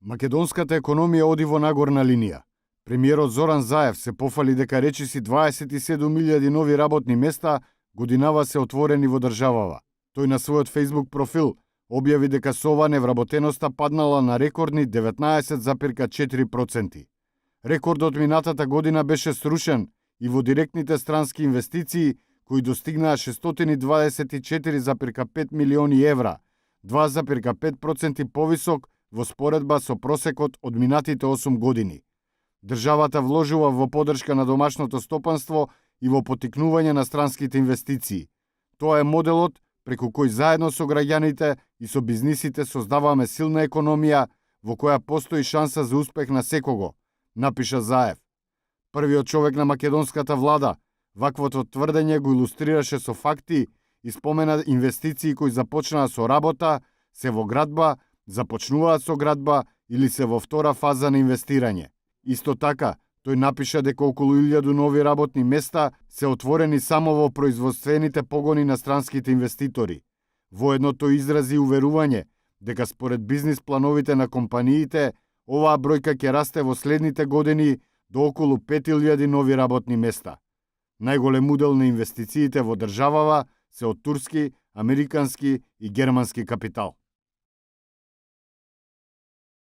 Македонската економија оди во нагорна линија. Премиерот Зоран Заев се пофали дека речиси 27.000 нови работни места годинава се отворени во државава. Тој на својот Facebook профил објави дека со ова невработеноста паднала на рекордни 19,4%. Рекордот минатата година беше срушен и во директните странски инвестиции, кои достигнаа 624,5 милиони евра, 2,5% повисок во споредба со просекот од минатите 8 години. Државата вложува во поддршка на домашното стопанство и во поттикнување на странските инвестиции. Тоа е моделот преку кој заедно со граѓаните и со бизнисите создаваме силна економија во која постои шанса за успех на секого, напиша Заев. Првиот човек на македонската влада ваквото тврдење го илустрираше со факти и спомена инвестиции кои започнаа со работа, се во градба, започнуваат со градба или се во втора фаза на инвестирање. Исто така, тој напиша дека околу 1000 нови работни места се отворени само во производствените погони на странските инвеститори. Воедно тој изрази уверување дека според бизнис плановите на компаниите, оваа бројка ќе расте во следните години до околу 5000 нови работни места. Најголем удел на инвестициите во државава се од турски, американски и германски капитал.